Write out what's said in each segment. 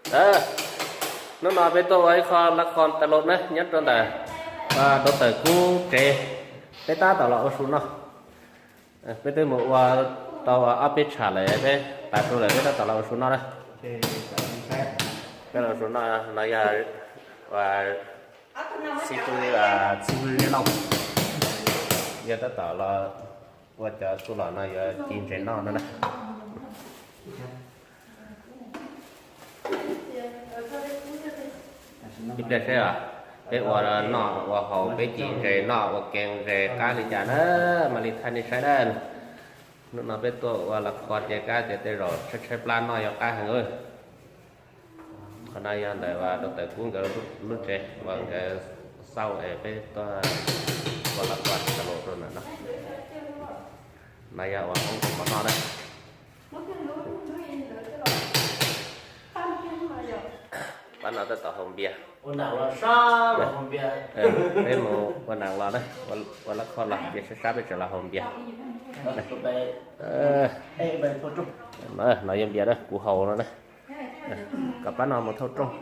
Hnub no peb tuaj ua ib qho lab qhos tas los na nyob rau ntawm rau tawm kub tsev, peb tab tom los ua su noj. Peb twb mus ua tau ob peb tsham lawm, peb tas su lawm peb tab tom los ua su noj na. Peb los su noj no yog xib fwb, xib fwb Zeb Lauj, yog tab tom los ua cov su los no yuav ci ntses noj no na. Ib pliag seb os, peb ua noj ua haus peb ci ntses noj ua ke ntses qab li cas na, mam li thaij nej saib na. Hnub no peb tuaj ua lab qhos ces kab tias tej zaum tshaib tshaib plab noj yuav qab heev. Qhov no yog ntawm rau tawm kub nkawd lub tsev uas nkawd xauj es peb tuaj ua lab qhos tas los rau ntawm no. No yog ua hoob mov noj na. Pab no tab tom haus npias. Peb mus ua nas los na, ua lab qhos los ces sab sab peb tseem los haus npias. No yog npias na, kuv haus no na. Kom pab no mus thauj rooj.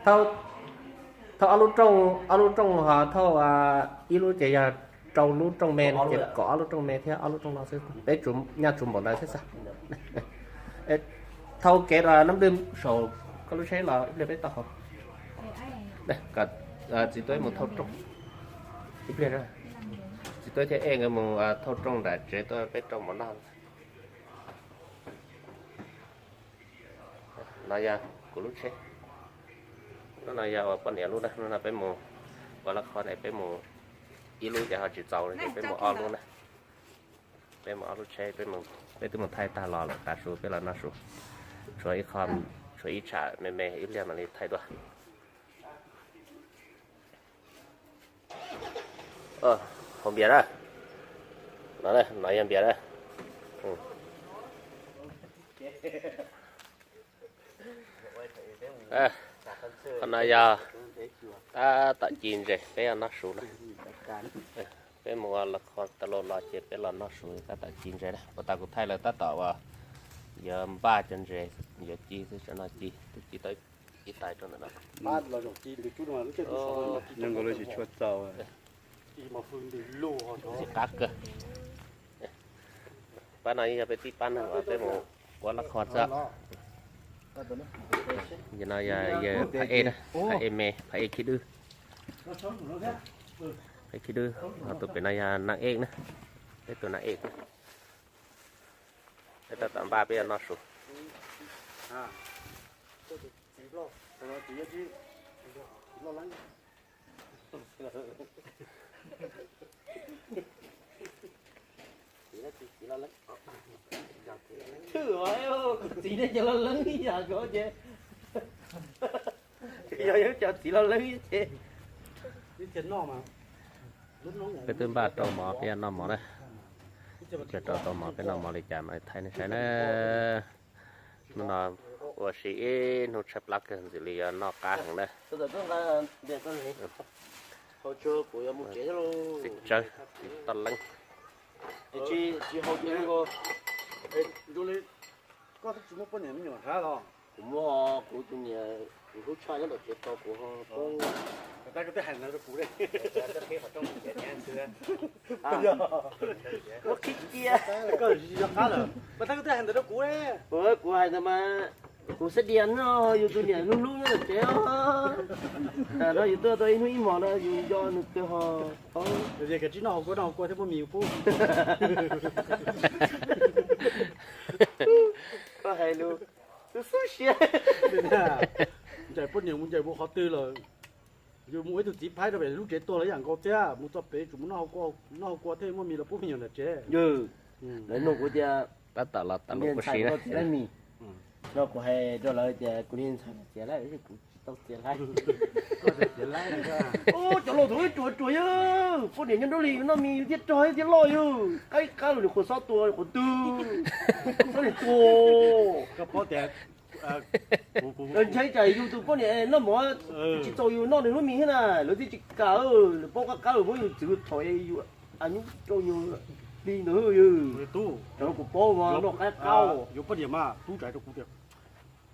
Thauj ob lub rooj, ob lub rooj ho thauj ib lub ces yog rau lub rooj me, ces kom ob lub rooj me thiab ob lub rooj no xwb, peb nyaj tsuv npaum ntawd thiab xwb. Thauj kev nab lwj saum koj lub tsheb los ib pliag peb tau haus. Txiv Tuab mus thauj rooj ib pliag, Txiv Tuab thiab Ej nkawd mus thauj rooj nram tsev tuaj peb rau mov noj. No yog kuv lub tsheb. Hnub no yog ua poj niam lub na, hnub no peb mus ua lab qhos ne, peb mus ib lub ces ho tsis txaus li ces peb mus ob lub na. Peb mus ob lub tsheb, peb twb mus thaij tag los lawm, tav su peb los noj su. Tshuav ib qho, tshuav ib tsham me me ib pliag mam li thaij dua. Haus npias na. No, no yog npias na. Qhov no yog tab tom ci ntses peb noj su na. Peb mus ua lab qhos tas los los ces peb los noj su tab tom ci ntses na. Puas tas kuv thaij lawv tab tom uas yuav npaj cov ntses, yuav ci xwb, tam no ci, twb ci tau ib tais rau ntawm no. Tsis qab kawg. Pab no yog peb tib pab neeg uas peb mus ua lab qhos xwb. Yog no yog yawg Phab Ej na, Phab Ej me, Phab Ej Khib Dwb. Phab Ej Khib Dwb, ho tus pem no yog Naj Ej na, peb tus Naj Ej. Peb tab tom npaj peb yuav noj su. Txiv nej cov loj leeb ib yam nkaus ces, yog yog cov txiv loj leeb ces. Peb twb npaj rau mov peb yuav noj mov na. Peb rau tau mov peb noj mov li cas mas thaij nej saib na. Hnub no ua si ib hnub tshaib plab kawg, ntxim li yuav noj qab heev na. Txiv tsawb, txiv toj leeb. Koj twb tsis muaj poj niam me nyuam hab los? Kuv muaj, kuv tus niam kuv hlub tshaj nyob tom tsev tos kuv. Tab koj twb hais ntawd rau kuv. Koj tsis yog qab lawm, tab koj twb hais ntawd rau kuv. Kuv hais ntawd mas kuv xab dias no, yus tus niam hlub hlub nyob tom tsev os. No yus tuaj tau ib hnub ib hmos no yus nco nws twg ho. Yog tias kav tsij noj hauv kua, noj hauv kua thiab muaj mis pub. Koj hais lus, tus xub siab. Ncaim poj niam mus ncaim mus qhov twg lawm, yus mus ib tug txiv phaib rau pem lub tsev tuag los ib yam nkaus thiab, mus txog pem tsum mus noj hauv kua, noj hauv kua thiaj muaj mis los pub me nyuam ntawm tsev. Lawv nug kuv tias, tab tom los tas los ua si na, txiv laib mis. No kuv hais rau lawv tias kuv niag ntxhais txiav laib, kuv tsis tau txiav laib. Cov laus thaum ub ruam ruam yog poj niam nyob nraud li noj mis yus thiaj rog thiaj loj yog. Qaib qab los nws qhuav xob tua qhuav twg, xob nim tua. Ntshai tsam yus tus poj niam noj mov tsis txaus yus noj nws lub mis thiab na, lawv thiaj tsis kam, lawv paub qab qab lawm muab yus txwv thaum yus a nyub rau yus. Li ntawd yog, tub, kuv paub mas noj qaib qaub. Yuav poj niam mas tub tsa rau kuv tias,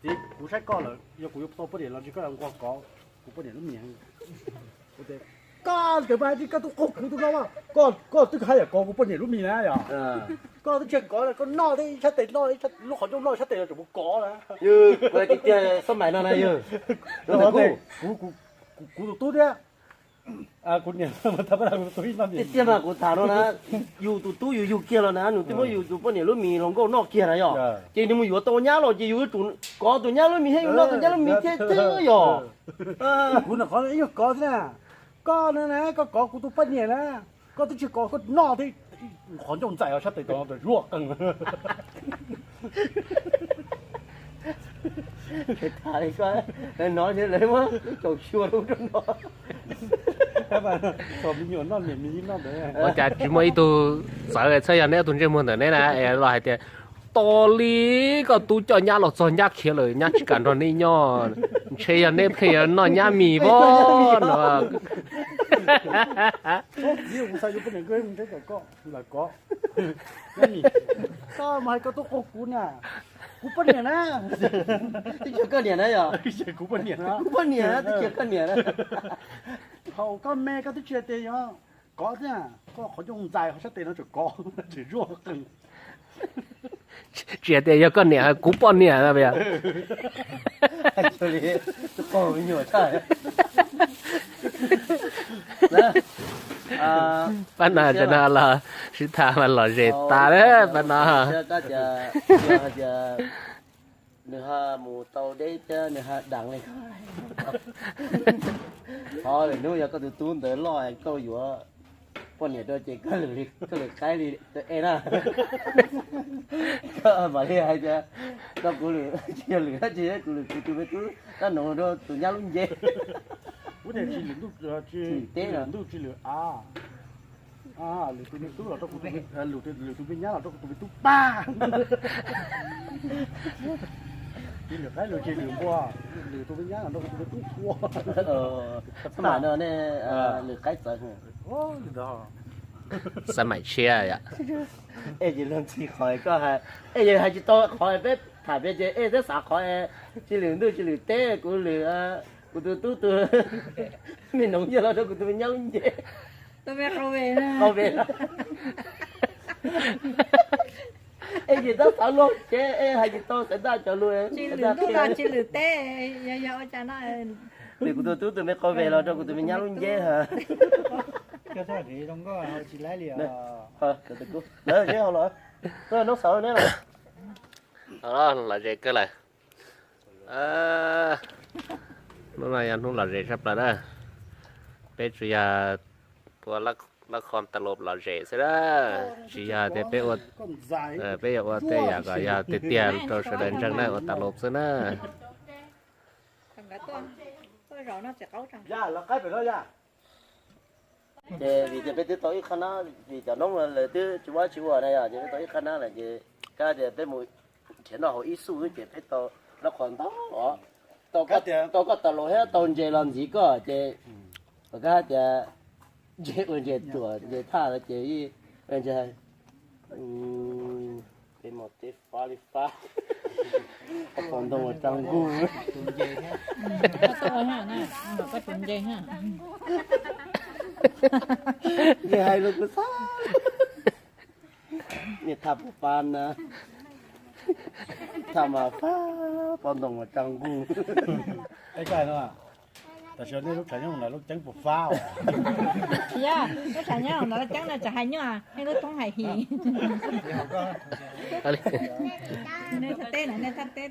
txiv, kuv saib koj lawm, yog kuv yuav tau poj niam los ntshe koj yuav nquag kov kuv poj niam lub mis. Koj tes pas koj tub qaug kuv tus no, koj twb hais yam kov kuv poj niam lub mis na yog? Koj twb tsis kov, koj noj thiab ib sab tes, noj lub qhov ncauj noj sab tes los tseem mus kov na. Yog tiag tiag xab mais no na yog. Kuv, kuv tus tub thiab. Tiag tiag mas kuv tham no na, yus tus tub yus yug kiag los na nws twb muab yus tus poj niam lub mis hluas nkauj noj kiag na yog. Ces nws mus yuav tau nyab los ces yus yuav tsum kov tus nyab lub mis thiab yus noj tus nyab lub mis thiab twb yog. Kuv nov qhov ib nyuag kov thiab na, koj no na koj kov kuv tus poj niam na, koj twb tsis kov koj noj thiab qhov ncauj ntxais os sab tes tod no tas zuaj qeeg. Tham li ko, no lawv muab tau xyuas lub rau no. Ua cas tsis muaj ib tug txawv txhaj yog neb ob tug ntsej muag ntawm neb na es los hais tias, tos li koj tub coj nyab los txog nyab khiav lawm nyab tsis kam nrog neb nyob, ntshe yog neb pheej yuav noj nyab mis pab no. Koj mas hais koj tub qaug kuv na, kuv poj niam na. Twb tsis yog koj niam na yog? Kuv poj niam, kuv poj niam twb tsis yog koj niam na. Thaum koj me koj twb tsis hais tias yog kov thiab, koj qhov ncauj ntxais qhov sab tes no tseem kov, tseem zuaj qeeg. Tsis hais tias yog koj niam, kuv poj niam na. Pab no tam no los sib tham mas lom zem tas lawm pab no. Nws ho mus tau deb thiab nws ho deev li. Qhov lwm hnub yog koj tus tub ntawd loj koj yuav poj niam rau ces koj lwm qaib li rau es na. Koj mam li hais tias, koj kuv lwm, tsis yog lwm dab tsi, kuv lwm kuv tus me tub tab noog rau tus nyab lub nce. Tsis lwm ntuj tsis lwm av, lwm tus me tub los rau kuv, lwm tus me nyab los rau kuv tus me tub pab. Tsis lwm qaib lwm tsis lwm npua, lwm tus me nyab los rau kuv tus me tub ua. Xab maim no ne, lwm qaib txawv. Xab maim tshiab yom. Es yog luag ntxhi qhov koj hais, es yog hais tsis tau qhov peb tham peb ces es twb xav qhov tsis lwm ntuj tsis lwm teb, kuv lwm kuv tus tub tus me noov yog los rau kuv tus me nyab lub nce. Qau ve. Es yog tab xav luag ces es hais tsis tau xav ntaj cov lus. Tsis lwm ntuj los tsis lwm teb, yog ua cas no. Lwm kuv tus tub tus me qau ve los rau kuv tus me nyab lub nce ha. Lawv zeb hauv los, noob xauv ne los. Lom zem kawg lawm. Hnub no yog hnub lom zem tshaj plaws na. Peb tsuas yog ua lab khom tas lom lom zem xwb na. Tsis yog tias peb ua, peb yog ua tej yam kom yog tiag tiag rau sawv daws ntseeg na, ua tas lom xwb na. Ces vim tias peb twb tau ib qhab nab, vim cov noob lawv twb tsis muaj tsis ua na yog ces peb tau ib qhab nab lawm ces kav tias peb mus nrhiav noj hauv ib xuj ces peb tau nab qhov ntau os. Tau koj tas lom thiab tau ntses los ntxiv koj ces kom kav tias ntses ua ntses ruam ntses thaj ces ntses peb mos teb fab li fab. Pom ntoo ua tsav nkuj. Nws hais lus kuv xav. Niag thaj puas fab na. Thaj mas fab, pom ntoo ua tsav nkuj. Tam sim nej lub tshav nyob ntawd lub ceeb puas fab? Tsis yog, lub tshav nyob ntawd lub ceeb no tsam hais nyuaj, nej lub thoob hais him. Nej thaj teb na, nej thaj teb.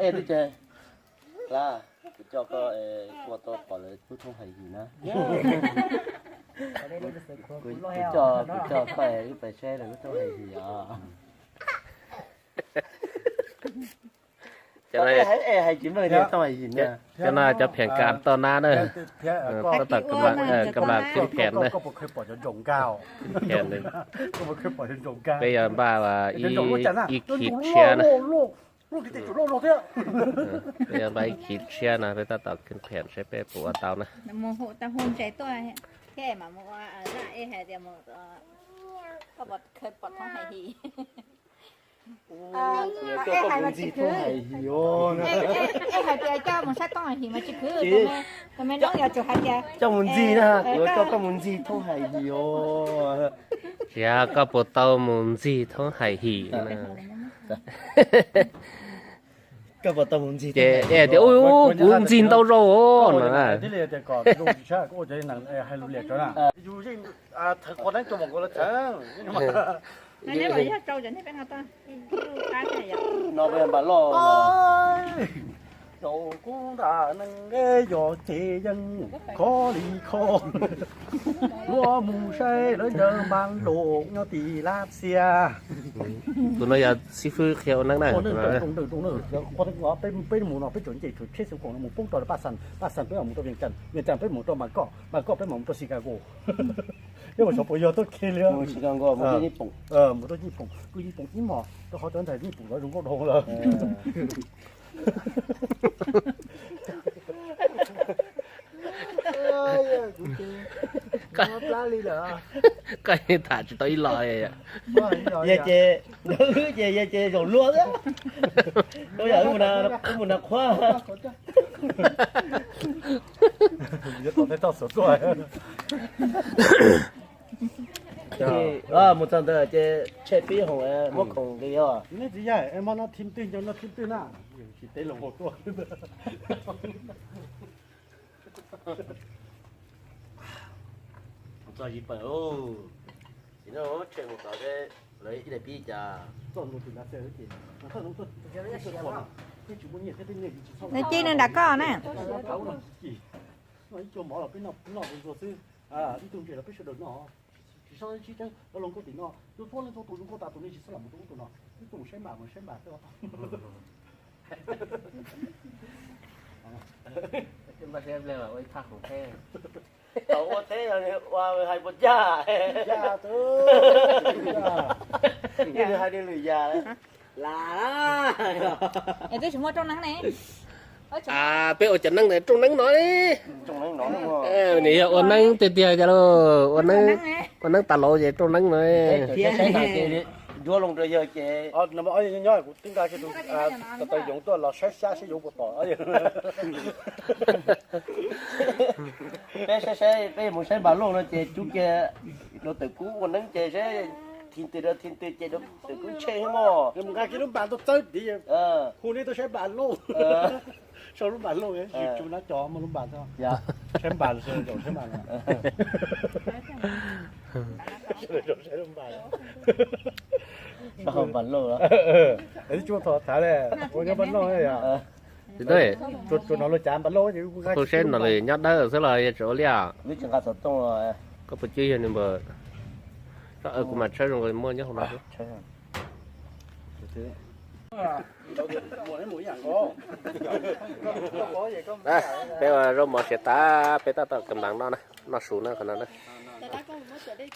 Ej, twb tsis, Lab, kuv coj koj ua tau pom lawv lub thoob hais him na. Kuv coj, kuv coj koj wb pais saib lawv lub thoob hais him os. Cov no cov pheem kam toj nab na. Tab tom kam las khib pheem na. Peb yog npaj ib khib tshiab na. Peb yog npaj ib khib tshiab no, peb tab tom khib pheem seb peb puas ua tau na. Mus hu tau hu ntses tuaj thiab mam mus ua, hais tias mus, Koj pom thoob hais him. Koj mus ntxig thoob hais him os. Es hais tias coj mus saib thoob hais him mas tsis khwv, tus me noob yuav tsum hais tias coj mus ntxig na, kuv coj koj mus ntxig thoob hais him os. Tsis yog, koj puas tau mus ntxig thoob hais him na? Koj puas tau mus ntxig thoob hais him? Ces tias, ub, kuv ntxig ntau zaus no. No peb npam loj. Rau kub nta neeg yog ces yeej kho li kho. Luag mus saib lawv ncaws npam loj nyob tim Lav Xias. Tus no yog xib fwb qhia ua neeb na. Peb mus no peb tseem nce tsheb xeev khoom no mus poob rau Paj Xas, Paj Xas peb mam mus rau Vias Cas, Vias Cas peb mus rau Mas Koj, Mas Koj peb mam mus rau Chicago. Peb mus xyov puas yog tuaj kiag li. Mus rau Nyij Poom, kuj Nyij Poom ib hmos, rau qhov cov ntawm Nyij Poom lawv zoo nkauj dhau lawm. Koj tham tsis tau ib los. Yog ces, yog ces zaum luag xwb. Wb mus na qhuab. Mus txog ntawd ces tshem pib hoom muab khoom li os. Nej txiv yawg, hmo no thim twg nco no thim twg na? Tsis teb los tuaj. Txog yim pawg, tsis no tshem mus tod, lawv ib daim pib cas. Nws ci nws nram koj na. Ib tug mov los peb noj ntsuag xwb, ib tug ntses los peb sawv daws noj. Tsis sab sib tseeb, los nkauj tim no, tus txhua leej txhua tus zoo nkauj tas tus nej tsis txhob lam mus rau ub rau no, wb tuaj mus saib npam mus saib npam xwb. Tau ua teb ua hais puas cag. Yeej hais li lwm yam. Es twb tsis muaj rooj neeb ne. Peb ua cov neeb ntawd rooj neeb no. Nws yog ua neeb tiag tiag cas lauj. Ua neeb tas lauv ces rooj neeb no. Ncuab loo rau yawg ces. Nyob kuv twb nqa kiag tus tawv yoov tuaj los saib xyab saib yoov puas tom. Peb saib saib, peb mus saib npam loj no ces cub kiag rau tawm kub ua neeb ces saib thim twg rau thim twg ces rau tawm kub tshem thiab mog. Mus nqa kiag lub npam tuaj txawb tid, hu nej tuaj saib npam loj. Sau lub npam loj, tsis tsum nab cov muaj lub npam txog. Saib npam, saib npam. Npam loj. Tsis muaj thov thav le, ua nyob npam loj yom. Tsuas no luag cav npam loj. Hu seb no lwm nyob dawb xwb los yog tseem ua liaj. Koj puas cwb yog nws npawg? Kuv mam tshawb zoo nkaus muaj nyob hauv no. Peb ua zaub mov siav tas, peb tab tom kawm npam no, noj su na qhov no.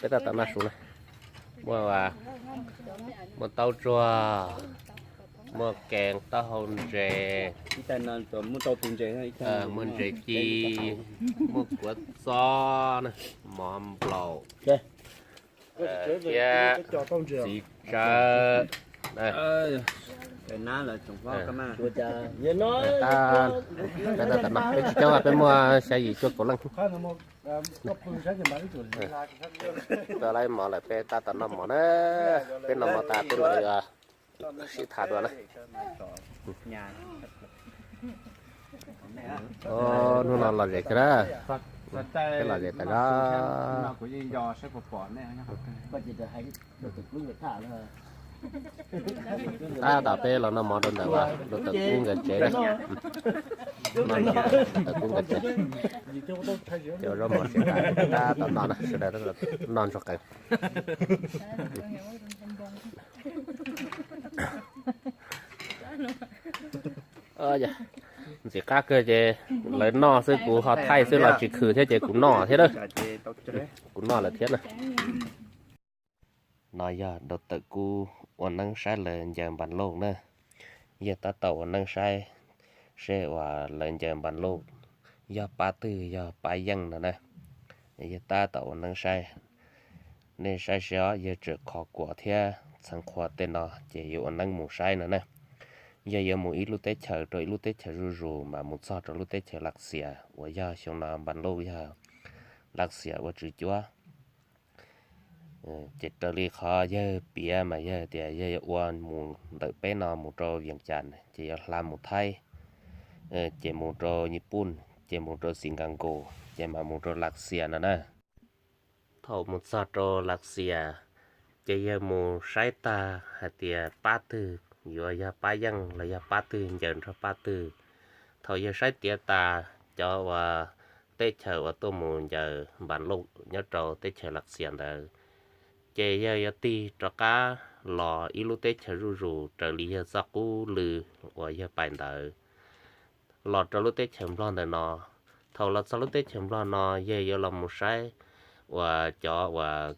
Peb tab tom noj su na. Muaj, muaj taub tsuag, muaj kees taub hau ntses, muaj ntses ci, muaj kuav txob, mov nplaum, thiab txiv tsawb. Peb tab tom noj, peb tsis coob, peb muaj xya yim cuaj kaum leej. Tau lawv mov lawm peb tab tom noj mov na. Peb noj mov tas peb mam li sib tham dua na. Hnub no lom zem kawg na. Peb lom zem tas zog. Tab tom peb los noj mov rau ntawm, rau tawm kub nkawd tsev na. Noj rau tawm kub nkawd tsev. Ces ua zaub mov siav tas, tab tom noj na, sawv daws noj ntsuag qees. Ntxim qab kawg ces lawv noj xwb kuv ho thaij xwb los tsis khwm thiab ces kuv noj thiab na. Kuv noj lawm thiab na. No yog rau tawm kub ua neeb saib lawv ncaws npas loj na. Yog tab tom ua neeb saib seb uas lawv ncaws npas loj yog pab twg yog pab yeej no na. Yog tab tom ua neeb saib Nej saib seb os, yawg tseem khov kuam thiab txheev qhuas tej no ces yuav ua neeb mus saib no na. Yawg yuav mus ib lub teb chaws rau ib lub teb chaws zuj zus mas mus txog rau lub teb chaws Lav Xias uas yog xyoo no Npas Lauj yog Lav Xias ua tswv cuab. Ces raws li qhov yawg piav mas yawg tias yawg yuav ua mus ntawm peb no mus rau Vias Cas ces yuav hla mus Thaib, ces mus rau Nyij Pooj, ces mus rau Xis Nkas Nkus, ces mam mus rau Lav Xias no na. Thaum mus txog rau Lav Xias, ces yawg mus saib tag hais tias pab twg yuav yog pab yeej los yog pab twg ncaws nrog pab twg. Thaum yawg saib tiav tas cov uas teb chaws uas tuaj mus ncaws Npas Lauj nyob rau teb chaws Lav Xias ntawd, ces yawg yuav tig rov qab los ib lub teb chaws zuj zus raws li yawg txoj qub lw uas yawg pais ntawd los rau lub teb chaws Nplog ntawm no. Thaum los txog lub teb chaws Nplog no, yawg yuav los mus saib uas cov uas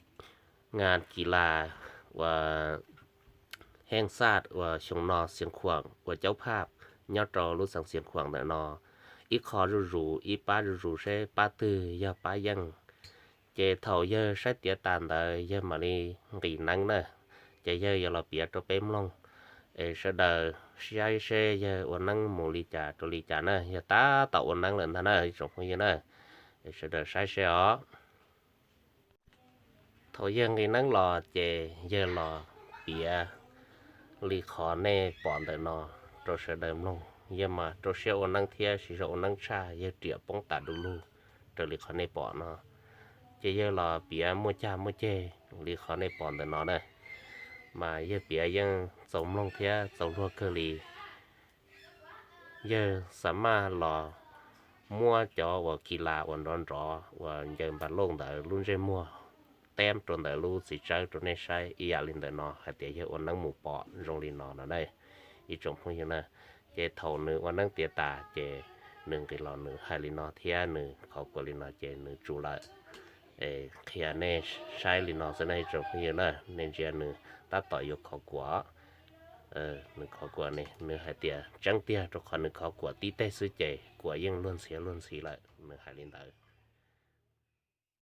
nas kis las uas heej xaj uas xyoo no Xiav Khuam uas caub phaj nyob rau lub xeev Xiav Khuam ntawm no, ib qho zuj zus ib pab zuj zus seb pab twg yog pab yeej. Ces thaum yawg saib tiav tas ntawd yawg mam li nqis neeb na, ces yawg yuav los piav rau peb mloog, es sawv daws saib seb yawg ua neeb mus li cas rau li cas na. Yawg tab tom ua neeb lawm ntag na ib tsoom phooj ywg na, es sawv daws saib seb os. Thaum yawg nqis neeb los ces yawg los piav li qhov nej pom ntawm no rau sawv daws mloog. Yawg mas rau siab ua neeb thiab siv zog ua neeb tshaj, yawg riam poob tas du lug raws li qhov nej pom no. Ces yawg los piav muaj cag muaj ceg li qhov nej pom ntawm no na, mas yawg piav yeej txaus mloog thiab txaus luag kawg li. Yawg xa maj los muab cov uas kis las uas nrov nrov uas ncaws Npas Lauj ntawd lub ntsej muag teb rau ntawm lub txiv tsawb rau nej saib ib yam li ntawm no hais tias yawg ua neeb mus pom zoo li no no na ib tsoom phooj ywg na. Ces thaum nws ua neeb tiav tas ces nws nqis los nws hais li no thiab nws khov kuam li no ces nws tsum lawm. Qhia nej saib li no xwb na ib tsoom phooj ywg na, nej ntsia nws tab tom yuav khov kuam. Nws khov kuam ne, nws hais tias tseeb tiag rau qhov nws khov kuam tib teg xwb ces kuam yeej luag ntxhiav luag ntxhi lawm, nws hais li ntawd.